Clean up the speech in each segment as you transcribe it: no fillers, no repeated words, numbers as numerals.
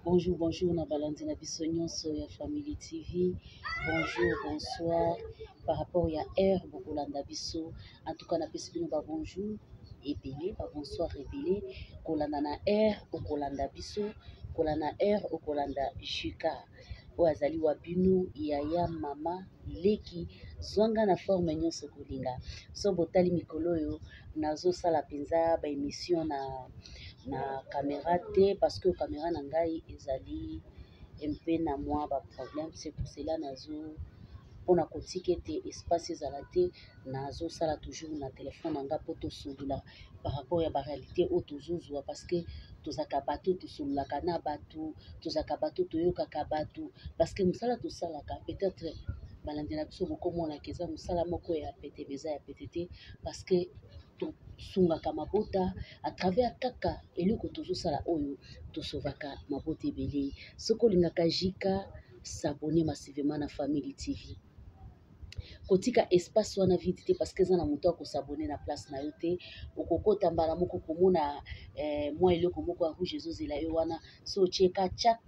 Bonjour, bonjour na balandi na biso nyonso ya Family TV. Bonjour, bonsoir. Par rapport ya heure bokolanda biso, en tout cas napesi bino ba bonjour ebele, ba bonsoir ebele. Kolanda na heure okolanda biso, kolanda na heure okolanda Juka. Oyo azali wa bino yaya mama leki zwanga na forme nyonso kolinga. So botali mikolo oyo nazosala mpenza ba émission na caméra te parce que caméra na ngai ezali mpe na mwa ba problème. C'est pour cela nazo mpona kotika ete espace ezala te, nazosala toujours na telefone na nga mpo tosolola par rapport ya ba réalité oyo tozozwa, parce que tozalaka bato tosololaka na bato, tozalaka bato toyokaka bato, parce que mosala tosalaka, peut-être balandi na biso bokomonaka eza mosala moko ya pete, mais eza ya pete te, parce que tosungaka mabota à travers kaka eloko tozosala oyo, tosovaka mabota ebele. Soki olingaka Jika, s'abonner massivement na Family TV. Kotika espace wana vide te, parce que eza na moto akos'abonner na place na yo te. Okokota mbala moko komona mwa eloko moko ya rouge ezozela yo wana. So otie ka tchak,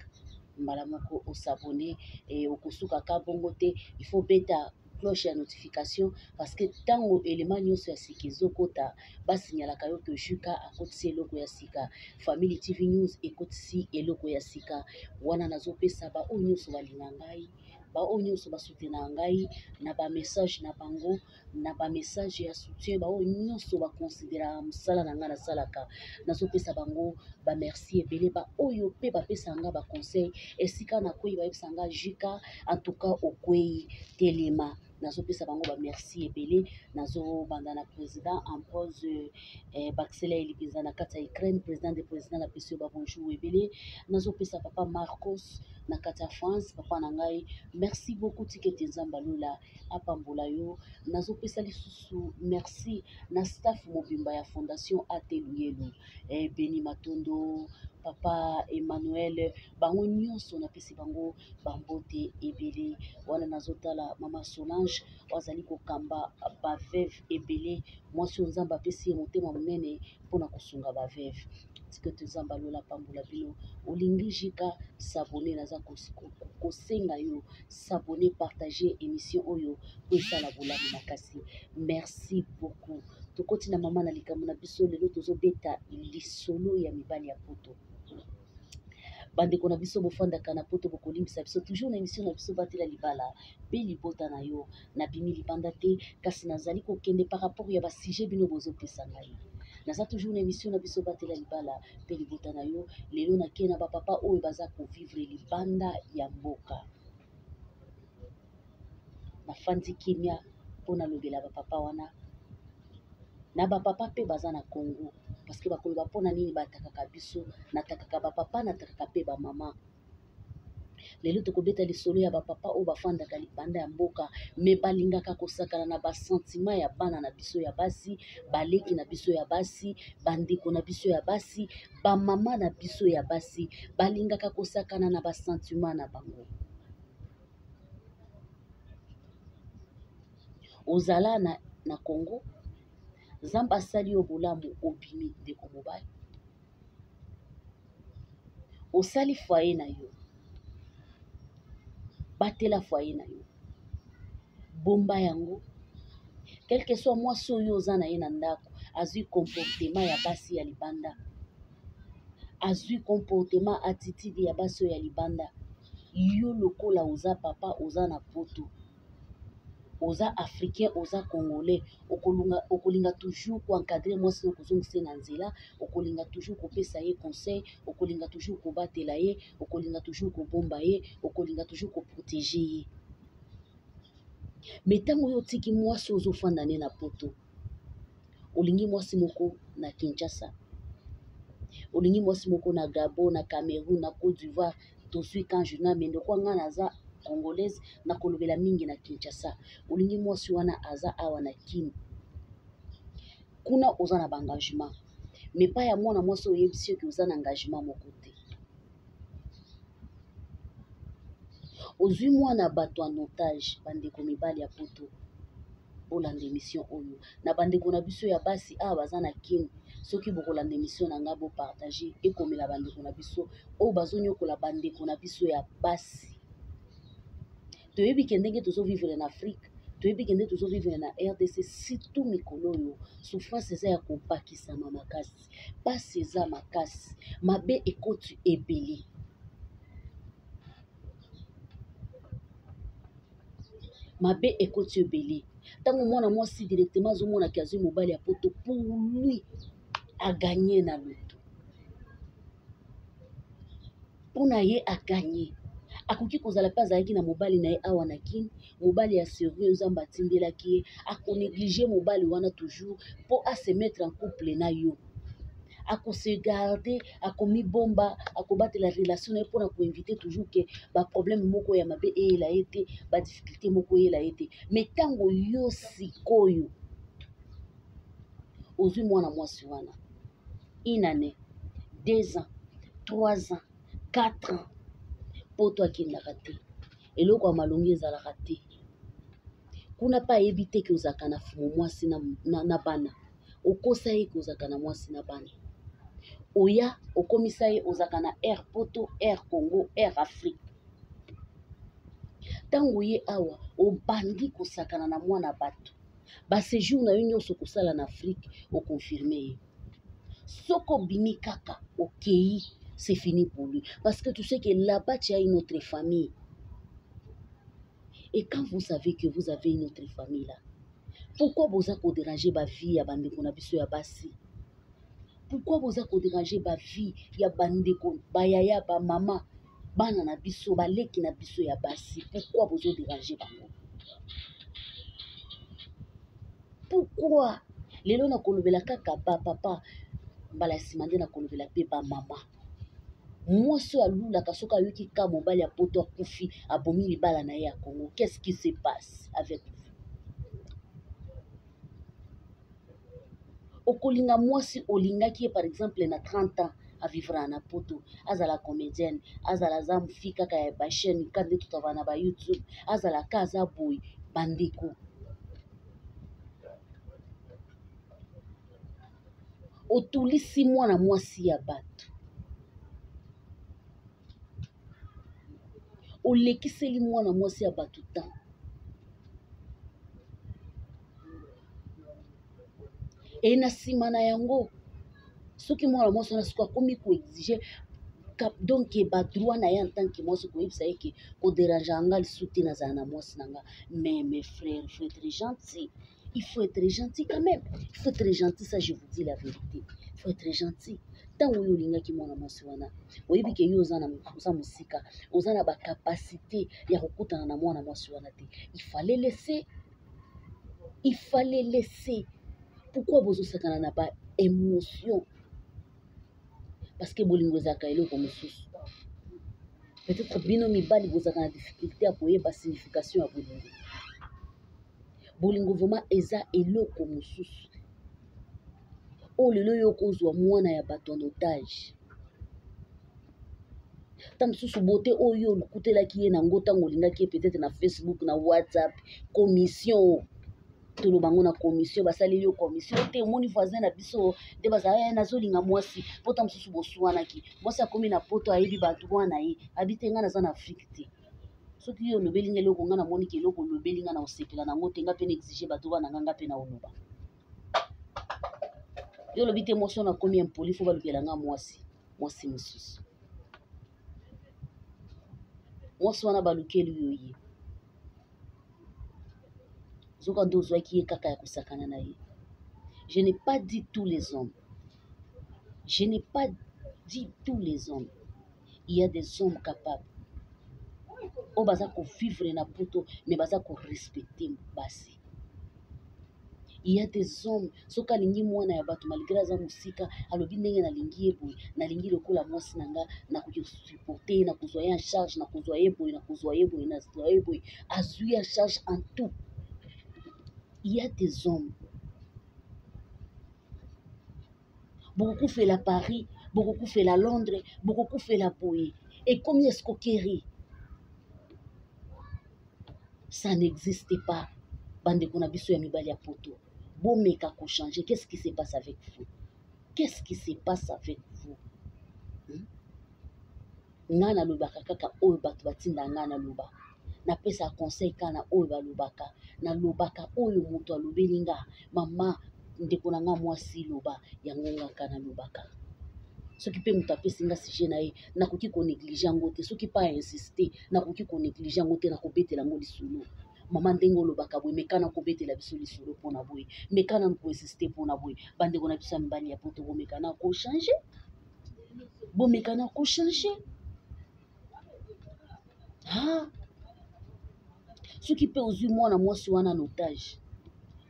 mbala moko os'abonner. Okosuka ka bongo te, il faut beta cloche ya notification, parce que ntango elema nyonso ya sika ezokota, basignalaka yo ke Juka akotisi eloko ya sika, Family TV News ekotisi eloko ya sika. Wana nazopesa baoyo nyonso balinga ngai, baoyo nyonso basoutenaka ngai na bamessage na bango, na bamessage ya soutien, baoyo nyonso baconsideraka mosala na ngai nasalaka, nazopesa bango bamerci ebele. Baoyo mpe bapesaka nga baconseil esika nakwei, bayebisa nga: "Jika, en tout cas okwei, telema." Nazopesa bango bamerci ebele. Nazobanda na président Ambrose Baxela Eli mpenza na kati ya Ukraine, président de président, napesi yo babonjour ebele. Nazopesa papa Marcos na kati ya France, papa na ngai, merci beaucoup, tikete Nzambe alola apambola yo. Nazopesa lisusu merci na staff mobimba ya Fondation At Luyelu, Beni Matondo, papa Emmanuel, bango nyonso napesi bango bambote ebele. Wana nazotala mama Solange oyo azali kokamba baveuve ebele, mwasi oyo Nzambe apesi ye motema monene mpona kosunga baveuve. Tika ete Nzambe alola apambola bino. Olingi Jika, s'abonner. Naza kosenga yo s'abonner, partager émission oyo po esala bolamu makasi. Merci beaucoup. Tokoti na mama na likambo na biso. Lelo tozobeta lisolo ya mibali ya poto. Bandeko na biso bofandaka na poto, bokolimbisa biso. Toujours na émission na biso Batela Libala mpe Libota na yo. Nabimi libanda te, kasi nazali kokende par rapport ya basujet bino bozopesa ngai. Naza toujours na émission na biso Batela Libala mpe Libota na yo. Lelo nakei na bapapa oyo baza kovivre libanda ya mboka. Nafandi kimia mpo nalobela bapapa wana na bapapa mpe baza na Congo, parce que bakoloba mpona nini batakaka biso. Natakaka bapapa, natakaka mpe bamama. Lelo tokobeta lisolo ya bapapa oyo bafandaka libanda ya mboka, mais balingaka kosakana na basentiment ya bana na biso ya basi, baleki na biso ya basi, bandeko na biso ya basi, bamama na biso ya basi. Balingaka kosakana na basentiment na bango. Ozala na Congo, Nzambe asali yo bolamu, obimi, ndeko mobali, osali foyer na yo. Batela foyer na yo, bomba yango. Quelque soit mwasi oyo oza na ye na ndako azwi comportement ya basi ya libanda, azwi comportement, attitude ya basi oyo ya libanda, yo lokola oza papa, oza na poto, oza africain, oza congolais, okolinga toujours koencadrer mwasi na, kozongisa ye na nzela, okolinga toujours kopesa ye conseil, okolinga toujours kobatela ye, okolinga toujours kobomba ye, okolinga toujours koprotéger ye. Mais ntango oyo otiki mwasi, ozofanda ne na poto, olingi mwasi moko na Kinshasa, olingi mwasi moko na Gabon, na Cameroun, na Côte d'Ivoire, tozwi camp journal, mais ndeko nga naza congolaise, nakolobela mingi na Kinshasa. Olingi mwasi wana aza awa na Kini, kuna oza na baengagement, mais pa ya mwana mwasi oyebisi yoki oza na engagement moko te. Ozwi mwana bato en otage. Bandeko mibali ya poto, bolanda émission oyo na bandeko na biso ya basi awa baza na Kini. Soki bokolanda émission na nga, bopartage, ekomela bandeko na biso oyo bazonyokola bandeko na biso ya basi. Toyebi ke ndenge tozovivre na Afrique, toyebi ke nde tozovivre na RDC, surtout mikolo oyo souffrance eza ya kobakisama makasi, mpasi eza makasi, mabe ekoti ebele. Mabe ekoti ebele. Ntango mwana mwasi directement azomonaki azwi mobali ya poto, pour lui aganye na loto, mpona ye aganye. Akoki kozala mpe azalaki na mobali na ye awa na Kini, mobali ya sérieux, Nzambe atindelaki ye, akonéglige mobali wana toujours mpo ase mettre en couple na yo. Akose garder, akomibomba, akobatela relation na ye mpona koinvite toujours ke baproblème moko ya mabe eyela ye te, badifficulté moko eyela ye te. Mais ntango yo sikoyo ozwi mwana mwasi wana, une année, 2 ans, 3 ans, 4 ans, poto akendaka te, eloko ya malongi ezalaka te kuna mpe, ayebi te ke ozalaka na fumu mwasi na bana. Okosa ye ke ozalaka na mwasi na bana. Oya okomisa ye ozalaka na air poto, air Congo, air Afrique. Ntango ye awa obandi kosakana na mwana bato, baséjour na yo nyonso kosala na Afrique, oconfirme ye. Soki obimi kaka okei, c'est fini pour lui, parce que tu sais que là-bas tu as une autre famille. Et quand vous savez que vous avez une autre famille là, pourquoi boza kodéranger bavie ya bandeko na biso ya basi? Pourquoi boza kodéranger bavie ya bandeko, bayaya, bamama, bana na biso, baleki na biso ya basi? Pourquoi bozodéranger bango? Pourquoi? Lelo nakolobela kaka bapapa, mbala ya nsima nde nakolobela mpe bamama. Mwasi oyo alulaka soki ayoki ka mobali ya poto akufi, abomi libala na ye ya Congo. Qu'est-ce qui se passe avec vous? Okolinga mwasi, olingaki ye par exemple na 30 ans, avivra na poto, azala comédienne, azala aza mofi kaka ya bachaîne ka nde totava na baYouTube, azala ka aza boye. Bandeko, otulisi mwana mwasi ya bato, olekiseli mwana mwasi ya bato temps. E na nsima na yango, soki mwana mwasi wana soki akomi koexige donc badroit na ye en tant que mwasi, koyebisa ye ke kodérange nga lisusu te, nazala na mwasi na nga. Mais mes frères, il faut être gentil, il faut être gentil quand même, il faut être gentil. Ça, je vous dis la vérité, il faut être gentil. Ntango oyo olingaki mwana mwasi wana, oyebi ke yo oza mosika, oza na bacapacité ya kokutana na mwana mwasi wana te. Il fallait laisser, il fallait laisser. Pourquoi bozosakana na baémotion? Parce que bolingo ezalaka eloko mosusu. Peut-être bino mibali bozalaka na difficulté ya koyeba signification ya bolingo. Bolingo vraiment eza eloko mosusu oyo lelo oyo okozwa mwana ya bato en otage. Ta mosusu bote oyo olukutelaki ye nango ntango olingaki ye, peut-être na Facebook, na WhatsApp, commission, toloba ngo na commission, basaleli yo commission te. Omoni voisin na biso nde bazala, nazolinga mwasi. Po ta mosusu boswanaki, mwasi akomi na poto, ayebi bato wana, ye abi te, ngai naza na Afrique te. Soki yo olobeli nga eloko, nga namoniki eloko olobeli nga na osepela nango te, nga mpe na exige bato wana nga mpe na oloba. Yo olobi te, mwasi wana akomi impoli, fo balukela nga mwasi mosusu. Mwasi wana balukeli yo ye, zoka nde ozwaki ye kaka ya kosakana na ye. Je n'ai pas dit tous les hommes, je n'ai pas dit tous les hommes. Il y a des hommes capables oyo baza kovivre na poto, mais baza korespecte basi. Il y a des hommes, soki alingi mwana ya bato, malgré aza mosika, alobi ndenge nalingi ye boye, nalingi lokola mwasi na nga, nakoki supporte ye, nakozwa ye en charge, nakozwa ye boye, nakozwa ye boye, nazwa ye boye, azwi en charge en tout. Il y a des hommes. Bokokufela Paris, bokokufela Londres, bokokufela boye, ekomi escroquerie. Ça n'existe pas. Bandeko na biso ya mibali ya poto, bomeka kochange. Qu'est-ce qui se passe avec vous? Qu'est-ce qui se passe avec vous? Ngai nalobaka kaka oyo bato batinda ngai naloba. Napesa conseil kaka na oyo balobaka. Nalobaka oyo moto alobeli nga. Mama, ndeko na nga mwasi loba, yango nga kaka nalobaka. Soki mpe moto apesi nga sujet na ye, nakoki ko négliger yango te. Soki mpe a insister, nakoki ko négliger yango te, nakobetela yango lisolo. Mama, ndenge olobaka boye, meka na kobetela biso lisolo mpona boye, meka na koinsister mpona boye. Bandeko na biso ya mibali ya poto, bomeka na kochanger, bomeka na kochanger. Ha, soki mpe ozwi mwana mwasi wana en otage,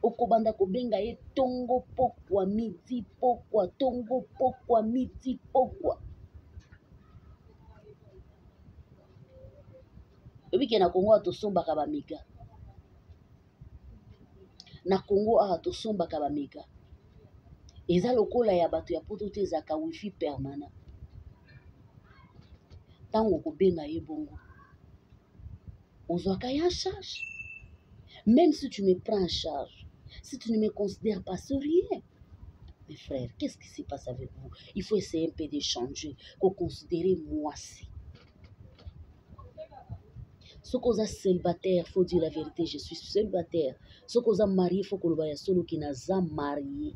okobanda kobenga ye tongo pokwa midi pokwa, tongo pokwa midi pokwa. Oyebi ke na Congo awa tosombaka ba mega. Na Congo awa tosombaka ba mega. Eza lokola ya bato ya poto te, ezalaka wifi permanent. Ntango okobenga ye bongo, ozwaka ye en charge. Même si tu me prends en charge, si tu ne me considères pas sérieux, mes frères, qu'est-ce qui se passe avec vous? Il faut essayer un peu de changer, koconsidérer mwasi. Soki oza célibataire, faut dire la vérité, je suis célibataire. Soki oza marié, faut koloba ya solo ke naza marié.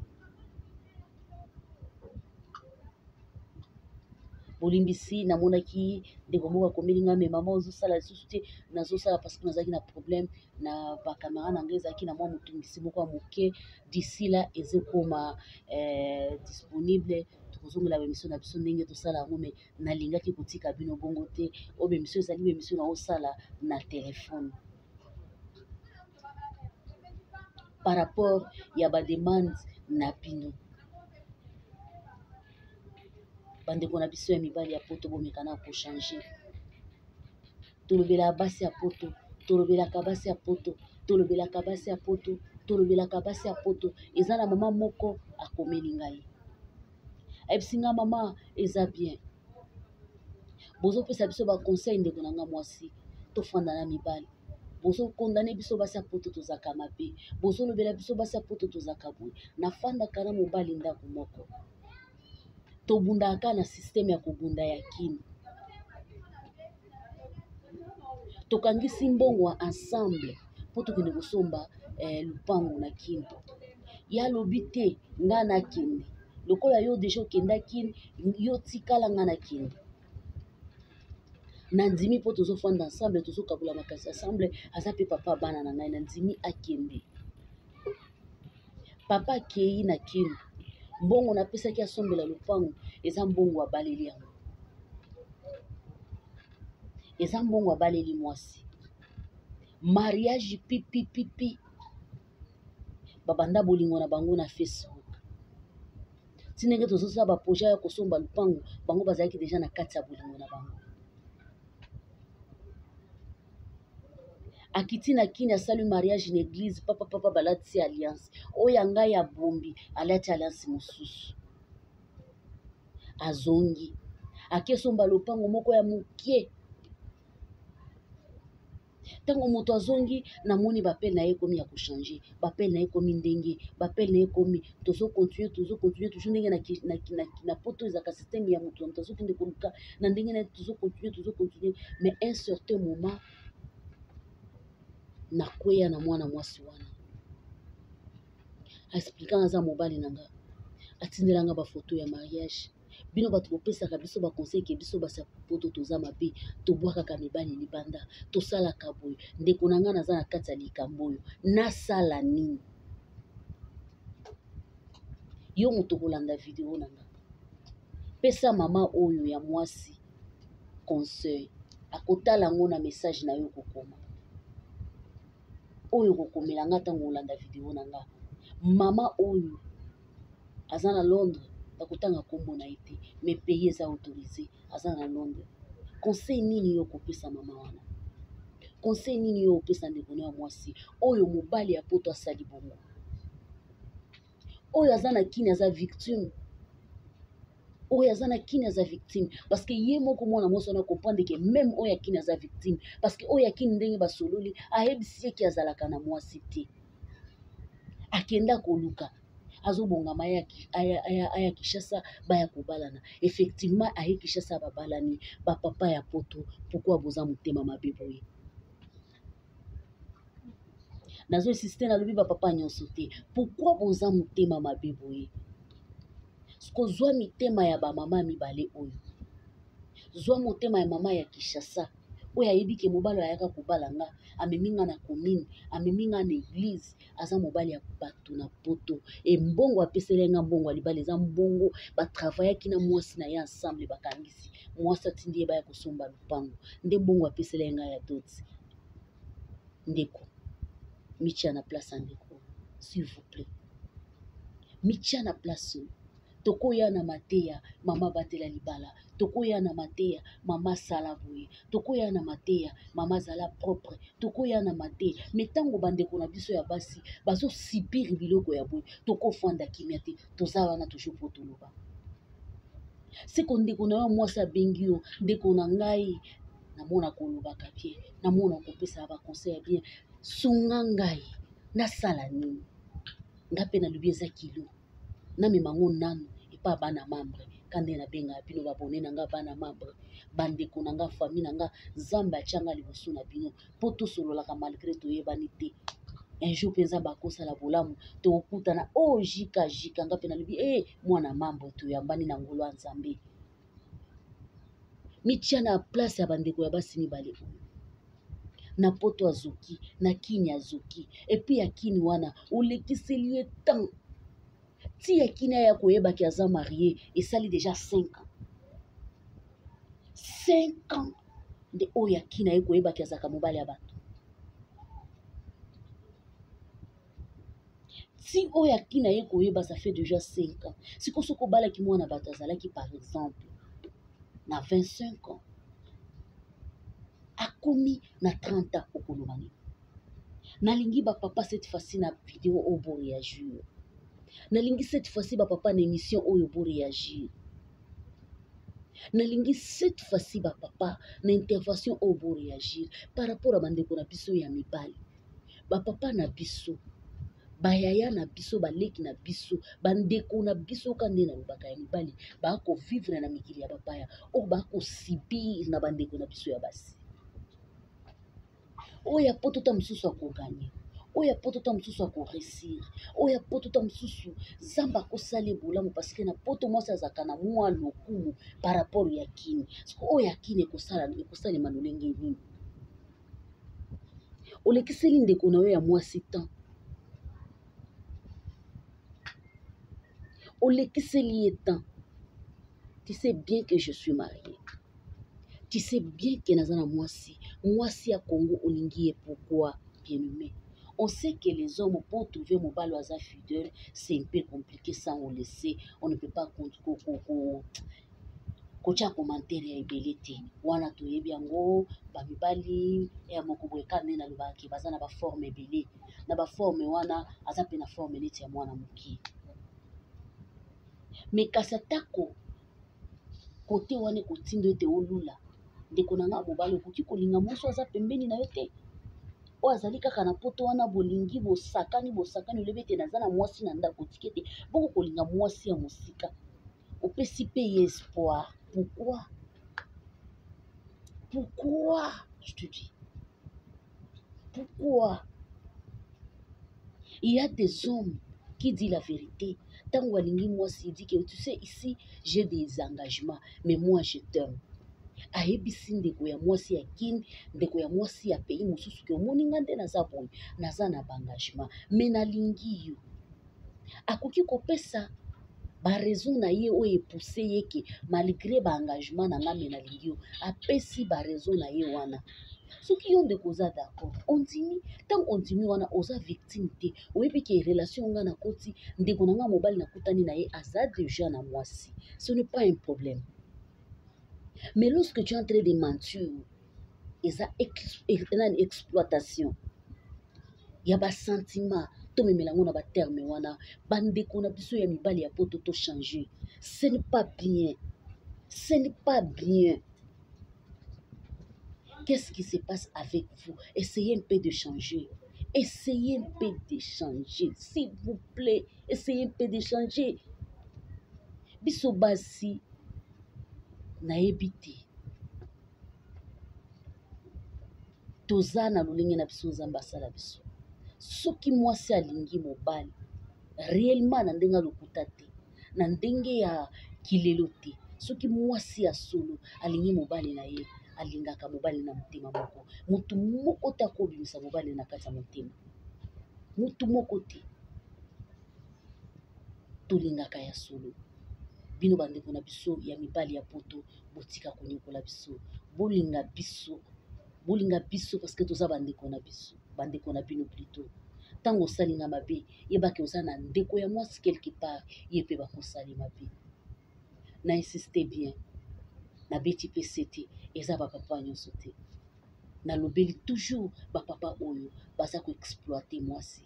Bolimbisi, namonaki ndeko moko akomeli ngai, me mama ozosala lisusu te. Nazosala parce que nazalaki na problème na bakamera na ngai, ezalaki na mwa motungisi moko ya moke. D'ici là ezokoma disponible, tokozongela baémission na biso ndenge tosala yango. Me nalingaki kotika bino bongo te. Oyo baémission ezali baémission na osala na telefone par rapport ya bademande na bino. Bandeko na biso ya mibali ya poto, bomeka na kochanger. Tolobelaka basi ya poto, tolobelaka basi ya poto, tolobelaka basi ya poto, tolobelaka basi ya poto. Eza na mama moko akomeli ngai, ayebisi nga: mama, eza bien bozopesa biso baconseil. Ndeko na nga mwasi, tofanda na mibali, bozokondane biso basi ya poto, tozalaka mabe, bozolobela biso basi ya poto, tozalaka boye. Nafandaka na mobali ndako moko, tobundaka na système ya kobunda ya kini, tokangisi mbongo ensemble mpo tokende kosomba lupango na kini. Ye alobi te, nga nakende lokola yo déjà okenda kini, yo tikala, nga nakende. Nandimi mpo tozofanda ensemble, tozokabola makasi ensemble, aza mpe papa bana na ngai. Nandimi akende. Papa akei na kini, mbongo napesaki asombela lopango eza mbongo abaleli yango, eza mbongo abaleli mwasi. Mariage pipipipi, babanda bolingo na bango na Facebook. Ti ndenge tozosala baprojet ya kosomba lupango, bango bazalaki déjà na kati ya bolingo na bango. Akiti na kini, asali mariage na église, papa papa, balati alliance oyo ya ngai ya bombi, alati alliance mosusu. Azongi, akesomba lopango moko ya moke. Ntango moto azongi, namoni baappel na ye ekomi ya kochanger, baappel na ye ekomi ndenge, baappel na ye ekomi, tozocontinuer, tozocontinuer toujours ndenge na poto ezalaka système ya moto na moto azokende koluka na ndenge na ye. Tozocontinuer, tozocontinuer, mais un certain moment nakweya na mwana mwasi wana. Aexpliquer aza mobali na nga, atindelanga bafoto ya mariage. Bino bato bopesaka biso baconseil ke biso basi ya poto toza mabe, tobwakaka mibali libanda, tosalaka boye. Ndeko na ngai, naza na kati ya likambo oyo, nasala nini? Yo moto kolanda video na nga, pesa mama oyo ya mwasi conseil. Akotala yango na message na yo kokoma oyo kokomela nga ntango olanda video na nga. Mama oyo aza na Londres, bakotanga nkombo na ye te, mais pays eza autorisé. Aza na Londres. Conseil nini yo okopesa mama wana? Conseil nini yo opesa ndeko na ya mwasi oyo mobali ya poto asali bongo, oyo aza na kini, aza victime? Oyo aza na kini aza victime parce que ye moko mwana mwasi wana comprendre ke même oyo akini aza victime, parce que oyo akini, ndenge basololi, ayebisi ye ke azalaka na mwasi te, akenda koluka. Azobongama aya, aya, aya, aya Kinshasa, baya kobalana. Effectivement aye Kinshasa, babalani. Bapapa ya poto, pourquoi boza motema mabe boye? Nazo insiste, nalobi bapapa nyonso te. Pourquoi boza motema mabe boye? Kozwa mitema ya bamama mibale oyo, zwa motema ya mama ya Kinshasa oyo ayebi ke mobali ayaka kobala nga, amemi nga na commune, amemi nga na église, aza mobali ya bato na poto. E mbongo apeseli nga, mbongo ya libala, eza mbongo batravaillaki na mwasi na ye ensemble, bakangisi mwasi, atindi ye baya kosomba lupango, nde mbongo apeseli nga ya dot. Ndeko, mitia na place ya ndeko, s'il vous plaît, mitia na place oyo. Tokoya na mateya mama batela libala, tokoya na mateya mama sala boye, tokoya na mateya mama zala propre, tokoya na mateya. Mais ntango bandeko na biso ya basi bazosubir biloko ya boye, tokofanda kimia te. Toza wana toujours po toloba. Seko ndeko na yo mwasi abengi yo: "Ndeko na ngai, namona kolobaka bien, namona kopesaka baconseil ya bien, sunga ngai, nasala nini?" Nga mpe nalobi eza kilo, namema ngo nanu epa bana membre ka nde nabengaka bino, babone na nga, bana membre, bandeko na nga, famille na nga. Nzambe atianga liboso na bino mpo tosololaka malgré toyebani te. Un jour mpenza bakosala bolamu, tokokutana oyo oh, jika jika. Nga mpe nalobi e mwana membre, toyambani na ngolo ya Nzambe. Mitia na place ya bandeko ya basi mibale oyo na poto azoki, na kini azoki. Et puis ya kini wana olekiseli ye temps ti ya kini aya koyebaki aza marié, esali déjà 5 ans. 5 ans nde oyo ya kini aye koyebaki azalaka mobali ya bato. Ti oyo akini aye koyeba, ça fait déjà 5 ans. Sikoyo soki obalaki mwana bato azalaki par exemple na 25 ans, akomi na 30 ans, okoloba nini? Nalingi bapapa cette fois-ci na video oyo boréagir. Nalingi cette fois-ci bapapa na émission oyo boréagir. Nalingi cette fois-ci bapapa na intervention oyo boréagir par rapport à bandeko na biso ya mibali, bapapa na biso, bayaya na biso, baleki na biso, bandeko na biso ka nde nalobaka ya mibali bakovivre na mikili ya bapaya oyo bakosubir na bandeko na biso ya basi oyo ya poto. Ta mosusu akogagner, oyo ya poto ta mosusu akoréussir, oyo ya poto ta mosusu Nzambe akosala bolamu, parce que na poto mwasi azalaka na mwa lokumu par rapport ya kini. Oyo ya kini ekosalema lolenge nini? Olekiseli ndeko na yo ya mwasi temps, olekiseli ye temps. Tu sais bien que je suis marié, tu sais bien que naza na mwasi, mwasi ya Congo. Olingi ye pourquoi, bien-aimé? On sait que les hommes, pour trouver mobali aza fidèle, c'est un peu compliqué. Ça, on le sait. On ne peut pas kotia commentaire ya ebele te wana, toyebi yango. Bamibali ya moko boye ka nde nalobaki baza na baforme ebele. Na baforme wana aza mpe na forme neti ya mwana moke. Mais kasi atako kote wana ekotinda ete olula ndeko na nga mobali, okoki kolinga mwasi aza pembeni na yo te, oyo azali kaka na poto wana. Bolingi, bosakani, bosakani, olobi ete naza na mwasi na ndako, otiki ete boko kolinga mwasi ya mosika, opesi mpe ye espoir. Pourquoi? Pourquoi, je te dis, pourquoi? Il y a des hommes qui disent la vérité. Ntango alingi mwasi, il dit que tu sais, ici j'ai des engagements, mais moi je t'aime. Ayebisi ndeko ya mwasi ya kini, ndeko ya mwasi ya pays mosusu ke omoni nga nde naza boye, naza na baengagement, mais nalingi yo. Akoki kopesa baraison na ye oyo epousse ye ke malgré baengagement na nga, mais nalingi yo. Apesi baraison na ye wana. Soki yo ndeko oza d'accord, ondimi. Ntango ondimi wana, oza victime te. Oyebi ke relation nga nakoti, ndeko na nga mobali nakutani na ye aza déjà na mwasi, ce n'est pas un problème. Mais lorsque tu es en train de mentir, eza nani? Exploitation ya basentiment. Tomemela yango na baterme wana. Bandeko na biso ya mibali ya poto, tochange. Ce n'est pas bien, ce n'est pas bien. Qu'est-ce qui se passe avec vous? Essayez un peu de changer. Essayez un peu de changer, s'il vous plaît. Essayez un peu de changer. Biso basi nayebi te, toza na lolenge na biso Nzambe asala biso. Soki mwasi alingi mobali réellement, na ndenge alokuta te, na ndenge ya kilelo te, soki mwasi ya solo alingi mobali na ye, alingaka mobali na motema moko. Motu moko te akobimisa mobali na kati ya motema, motu moko te. Tolingaka ya solo. Bino bandeko na biso ya mibali ya Poto, botika konyokola biso. Bolinga biso, bolinga biso, parce que toza bandeko na biso, bandeko na bino plutôt. Ntango osalinga mabe, yebaki oza na ndeko ya mwasi quelque part, ye mpe bakosali mabe. Na insiste bien, nabeti mpe sete, eza bapapa nyonso te. Nalobeli toujours bapapa oyo baza koexploiter mwasi,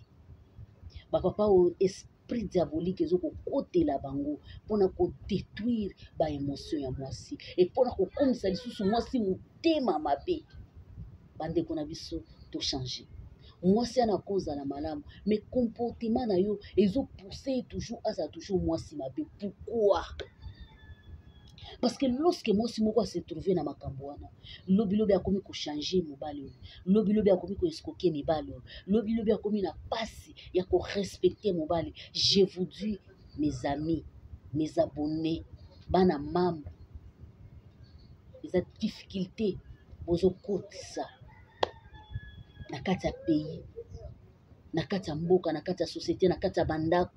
bapapa oyo esprit diabolique ezokokotela bango mpona kodétruire baémotion ya mwasi e mpona kokomisa lisusu mwasi motema mabe. Bandeko na biso, tochange. Mwasi wana akozala malamu, mais comportement na yo ezopousse toujours azala toujours mwasi mabe. Pourquoi? Parce que lorsque mwasi moko ase trouve na makambo wana, lobilobi akomi kochange mobali oyo, lobilobi akomi koescroquer mibali oyo, lobilobi akomi na pasi ya korespecter mobali. Je vous dis, mes amis, mes abonnés, bana membre, eza difficulté bozokotisa na kati ya pays, na kati ya mboka, na kati ya société, na kati ya bandako.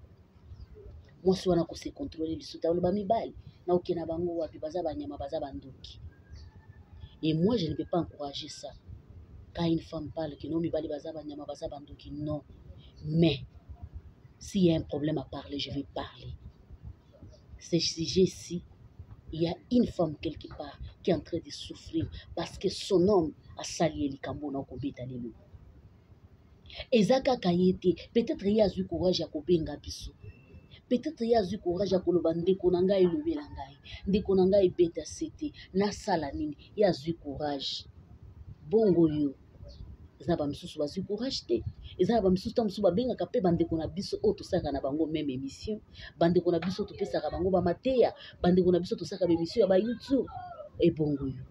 Mwasi wana kose contrôler lisusu te, aloba: mibali naoke na bango wapi? Baza banyama, baza bandoki. Et moi, je ne peux pas encourager ça quand une femme parle que non, mibali baza banyama, baza bandoki. Non, mais s'il y a un problème à parler, je vais parler. Ce sujet-ci, il y a une femme quelque part qui est en train de souffrir parce que son homme asali ye likambo na okobeta lelo. Eza kaka ye te. Peut-être ye azwi courage ya kobenga biso, peut-être ye azwi courage ya koloba: ndeko na ngai, elobela ngai, ndeko na ngai, ebeta se te, nasala nini? Ye azwi courage. Bongo yo, eza na bamisusu bazwi courage te. Eza na bamisusu, ta mosusu babengaka mpe bandeko na biso oyo tosalaka na bango même émission, bandeko na biso topesaka bango bamateya, bandeko na biso tosalaka baémission ya baYouTube. Ebongo yo,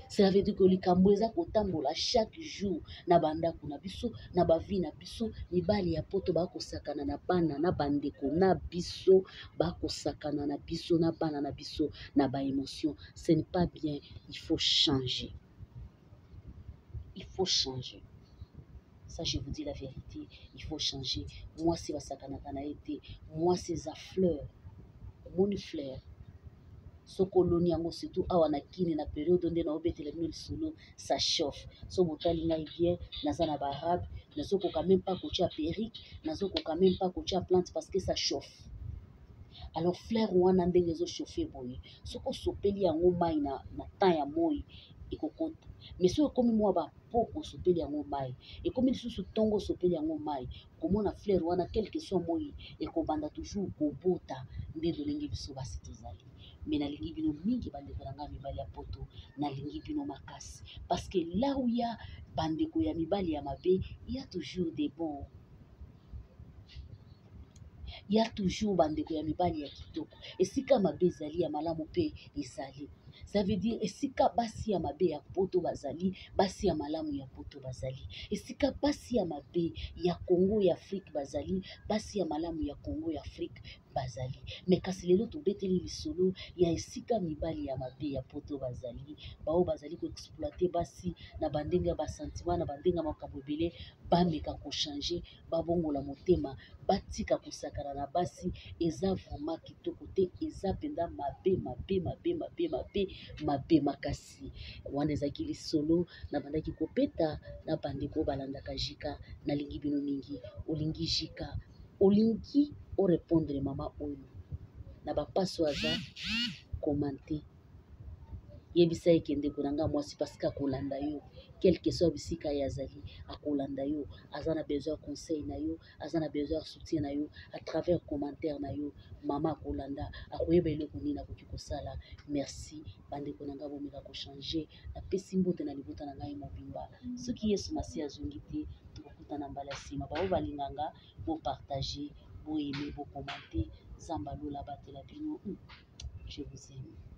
cela veut dire que likambo eza kotambola chaque jour na bandako na biso, na bavie na biso. Mibali ya Poto bakosakana na bana na bandeko na biso, bakosakana na biso, na bana na biso, na baémotion. Ce n'est pas bien. Il faut changer, il faut changer. Ça, je vous dis la vérité, il faut changer. Mwasi basakanaka na ye te. Mwasi eza fleur. Omoni fleur, soki oloni yango, surtout awa na Kini, na période nde naobetela bino lisolo, ça chauffe. So botali ngai bien, naza na barabe, nazokoka même pas kotia perruque, nazokoka même pas kotia plante parce que ça chauffe. Alors fleur wana, ndenge ezochauffe boye, soki osopeli yango mai na temps ya moi, ekokota. Mais soki ekomi mwa bapoko, osopeli yango mai, ekomi lisusu ntongo, osopeli yango mai, komona fleur wana, quelque soit moi, ekobanda toujours kobota. Nde lolenge biso basi tozali. Mais nalingi bino mingi, bandeko na ngai mibali ya Poto, nalingi bino makasi, parce que là où ya bandeko ya mibali ya mabe, ya toujours des bons, ya toujours bandeko ya mibali ya kitoko. Esika mabe ezali, ya malamu mpe ezali. Ça veut dire, esika basi ya mabe ya Poto bazali, basi ya malamu ya Poto bazali. Esika basi ya mabe ya Congo, ya Afrique bazali, basi ya malamu ya Congo, ya Afrique bazali. Mais kasi lelo tobeteli lisolo ya esika mibali ya mabe ya Poto bazali, baoyo bazali koexploiter basi na bandenge ya basentiment, na bandenge ya makambo ebele. Bameka kochange, babongola motema, batika kosakana na basi. Eza vraiment kitoko te, eza mpenza mabe, mabe, mabe, mabe, mabe, mabe makasi. Wana ezalaki lisolo nabandaki kobeta na bandeko balandaka Jika. Nalingi bino mingi. Olingi Jika, olingi orépondre mama oyo na bapasi oyo aza commenter. Yebisa ye ke ndeko na nga mwasi, parce que akolanda yo quelque soit bisika ye azali, akolanda yo, aza na besoin ya conseil na yo, aza na besoin ya soutien na yo à travers commentaire na yo. Mama akolanda, akoyeba eloko nini akoki kosala. Merci bandeko na ngai, bomeka kochanger. Napesi mbote na libota na ngai mobimba. Soki Yesu Masiya azongi te, tokokutana mbala nsima. Baoyo balinganga, bopartager, boaimer, bocommenter. Nzambe alola abatela bino. Je vous aime.